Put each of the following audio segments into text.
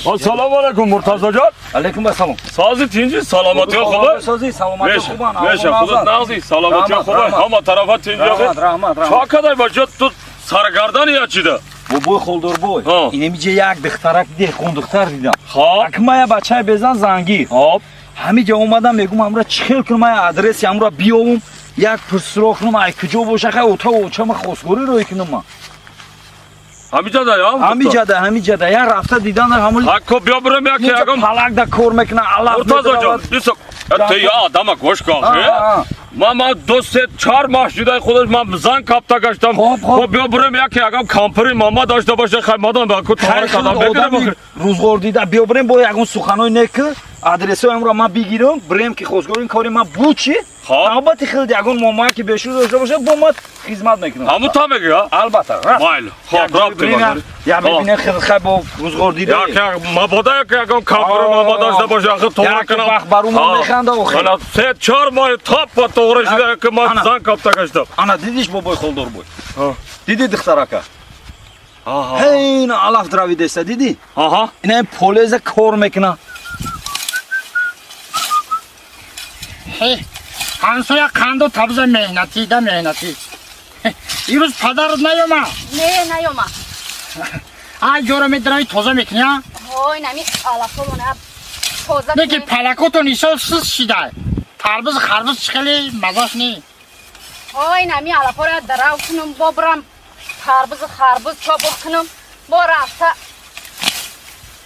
Ассалому алайкум Муртазо ҷон. Алайкум ассалом. Сози тинҷи, саломатӣ хубе? Сози, саломатӣ хубан. Меша, худо нағзи, саломатӣ хубе. Ҳама тарафа тинҷи. Раҳмат, раҳмат, раҳмат. Ча кадай бача ту саргардани я чида? Бобой Холдорбой. Инемиҷа як духтарак деҳқон духтар дидам. Хоб. Ак мая бачаи безан зангир. Хоб. Ҳамиҷа омадам, мегум амра чӣ хел кунам, ай адреси амра биёвум, як пурсро кунам, ай куҷо боша, хай ота очама хосгорӣ рой кунам ман. Ҳамиҷа да я? Ҳамиҷа да, ҳамиҷа да. Я рафта дидан ҳамон. Ҳакко биё бирем як ягон палак да кор мекунам, алаф. Муртазо ҷон, бисо. Ту я адама гӯш кун. Ман 2 3 4 моҳ шуда худаш ман зан капта гаштам. Хоб биё бирем як ягон кампири мама дошта боша, хай мадам ба ку тор кадам бигирем. Рӯзғор дида биё бирем бо ягон суханои нек адресои амро ман бигирам, бирем ки хосгорӣ кори ман буд чи? Албатта хел ягон момая ки бешур дошта боша, бо ман хизмат мекунам. Ҳамун та мегӯя? Албатта. Майл. Хоб рафтем. Я мебинем хел хай бо рӯзғор дида. Як мабода як ягон кампири мама дошта боша, ахи тор кунам. Вақт бару мо механда охи. Ана 3 4 моҳ топ ба тоғра шуда ки ман зан капта гаштам. Ана дидиш бобой Холдорбой? Диди духтарака? Ҳейна алаф дравидеста диди? Ина полеза кор мекуна. Ҳамсоя қанду табза меҳнатӣ да меҳнатӣ. Ирӯз падарат наёма? Не, наёма. Ай ҷора медрави тоза мекунӣ, а? Ҳой, нами алафомона тоза. Не ки палакотон исол сиз шида. Тарбуз харбуз чӣ хеле мазаш не. Ҳой, нами алафора дарав кунам, бобрам тарбуз харбуз чобуқ кунам, бо рафта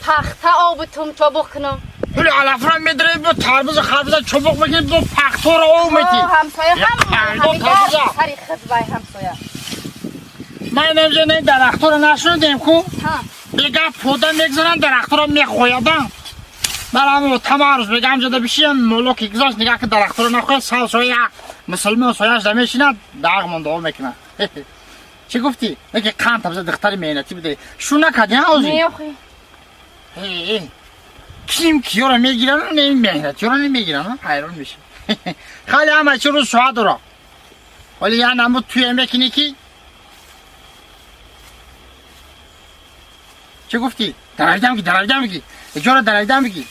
пахта обутум чобуқ кунам. Пули алафра медрави бо тарбуз харбуза чобуқ мекунӣ, бо пахторо об метӣ. Ҳамсоя ҳам сари хизбай ҳамсоя. Ман инамҷа не дарахторо нашунидем ку? Бега пода мегзарам, дарахторо мехоядам. Ман ҳам тамарӯз мега ҳамҷода бишиям, моло ки гузашт нигаҳ ки дарахторо нахояд, сал соя мусулмон сояш дамешинад, дағмон дуо мекунад. Чӣ гуфтӣ? Неки қанд табза духтари меҳнатӣ будаи. Шу накардӣ ҳа ҳозир? Не охи. Ким киёро мегиранд, не меҳнатиёро намегиранд, ҳайрон мешавам. Хеле ҳама чӣ рӯз соат дора. Вале я намуд туя мекунӣ ки чӣ гуфтӣ? Даравидам ки, даравидам ки. Иҷора даравидам ки.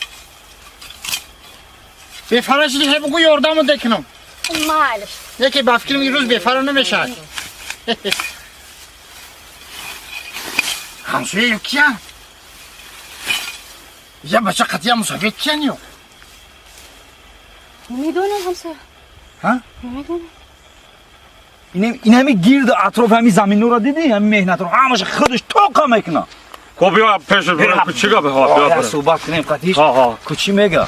Бефара шидӣ, ҳе бугӯ ёрдаму декунам. Майлиш. Яке ба фикрам ирӯз бефара намешавад. Ҳамсоя ё киян? Я бача қатъия мусофир киян ё? Намедонам ҳамсоя. Ҳа? Намедонам. Инами гирду атрофи ҳами заминора дидӣ? Ҳами меҳнатро ҳамаша худаш тоқа мекунад. Хоб биё пешаш бирем, ку чӣ гапе? Ҳа, биё бирем. Суҳбат кунем қатиш. Ку чӣ мега?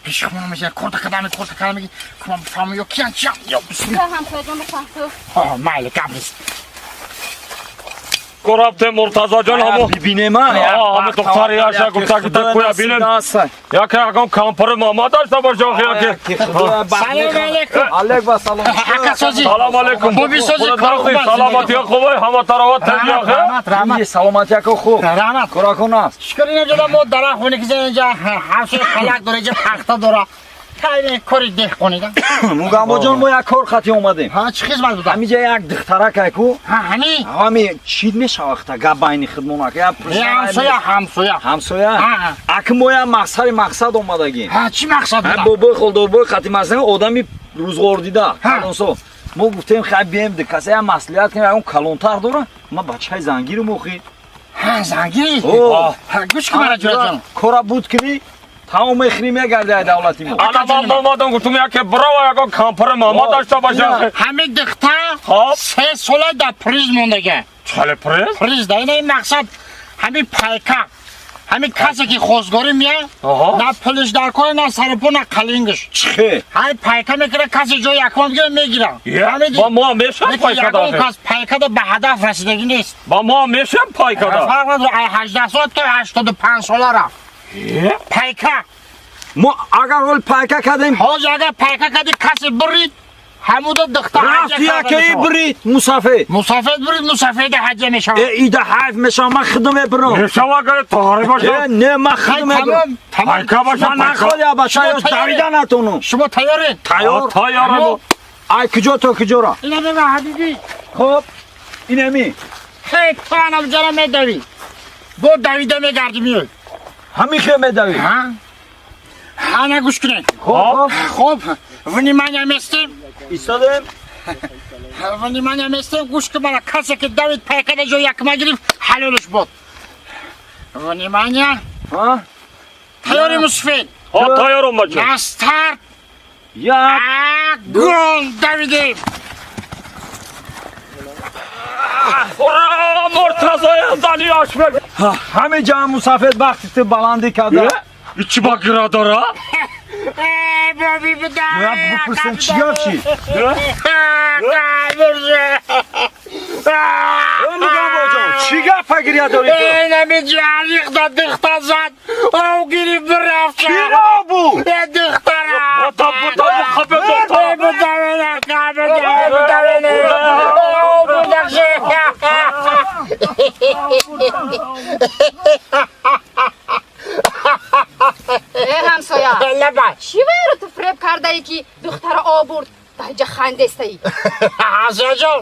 Пеши хона меша корта кадами, корта кадами, кумам бифаҳмам ё киян чиян ё бисмилла. Ҳамсоя ҷон бифаҳм ту. Ҳа, майли гап нест. Ку рафтем Муртазо ҷон ҳамо. Бибинем а? Ҳамо духтари яша гуфта ки куя бинем. Яке ягон кампири мама дошта боша охи яке. Салом алейкум. Алейкум ассалом. Ака сози. Салом алейкум. Хуби сози, кор хуб аст. Саломатӣ хуб, ҳама тарафа тинҷ охи. Раҳмат, раҳмат. Саломатӣ ако хуб. Раҳмат. Коракон аст. Шукр инҷо мо дарахт хоне ки инҷа ҳамсоя палак дора, инҷа пахта дора. Кайне кори деҳқонӣ да. Мугамбо ҷон, мо як кор хати омадем. Ҳа, чӣ хизмат буда? Ҳамиҷа як духтарак айку. Ҳа, ҳами? Ҳами чид мешава хта гап байни хидмон ака. Я ҳамсоя, ҳамсоя. Ҳамсоя? Ак мо як мақсади мақсад омадагим. Ҳа, чӣ мақсад буда? Ҳа, бобои Холдорбой хати масалан одами рӯзғор дида, калонсол. Мо гуфтем хай бием ди касе як маслиҳат кунем, ягон калонтар дора. Ма бачаи зангирим охи. Ҳа, зангир? Ҳа, гӯш кун мара ҷураҷон. Кора буд кунӣ? Тамом мехӯрӣ мегарди ай давлати мо. Ана ман омадам гуфтум яке бирава ягон кампири мама дошта боша. Ҳами духтар 3 сола дар приз мондага. Чале приз? Приз да ина мақсад ҳами пайка. Ҳами касе ки хосгорӣ мея, на пулиш дар кор, на сарпо, на қалингиш. Чихе? Ҳай пайка мекунад, касе ҷои якум мегира, мегира. Ба мо мешам пайка да. Ягон кас пайкада ба ҳадаф расидагӣ нест. Ба мо мешам пайкада. Фарқ надорад, ай 18 сол то 85 сола рафт. Пайка. Мо агар ҳол пайка кардем, ҳозир агар пайка кардӣ, касе бурид, ҳамуда духтар рафт якаи бурид, мусафед. Мусафед бурид, мусафеда ҳаҷа мешавад. Ида ҳайф мешавад, ман худам мебурам. Мешава агар тоғри бошад? Не, ман худам мебурам. Пайка бошад, ман нахоҳ я бача, ё давида натонам. Шумо тайёред? Тайёр. Тайёрам. Ай куҷо то куҷоро? Ина бега ҳабиби. Хоб, инами. Ҳей, то анамҷара медавӣ. Бо давида мегардӣ миёй. Ҳамин хел медавӣ? Ҳа? Ана гӯш кунед. Хоб. Хоб, внимание местем. Истодем. Внимание местем, гӯш ки мана касе ки давид пайкада ҷо якма гирифт, ҳалолиш буд. Внимание. Ҳа? Тайёри мусфид. Ҳа, тайёрам бача. На старт. Як. Гол давидем. Ура, Муртазои зани Ашмер. Ҳамин ҷа мусафед бахти ту баландӣ карда. Ичи ба гира дора? Э, боби буда. Бипурсем, чӣ гап чи? Мугамбоҷон, чӣ гапа гиря дорӣ ту? Нами ҷариқ да духта зад. Ов гирифт бирафт. Киро буд? Э, духтара. Буда, буда, хабе духтара. Буда, буда, буда, буда, Э, ҳамсоя. Лабай. Чӣ вайро ту фиреб кардаӣ ки духтара обурд? Даҷа хандестаӣ. Ҳасанҷон,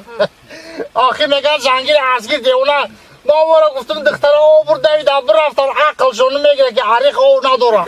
охи мегӯяд зангир азгир девона. Ма вора гуфтам духтара обурд давидам бирафтам ақлшон мегирад ки ариқ ов надорад.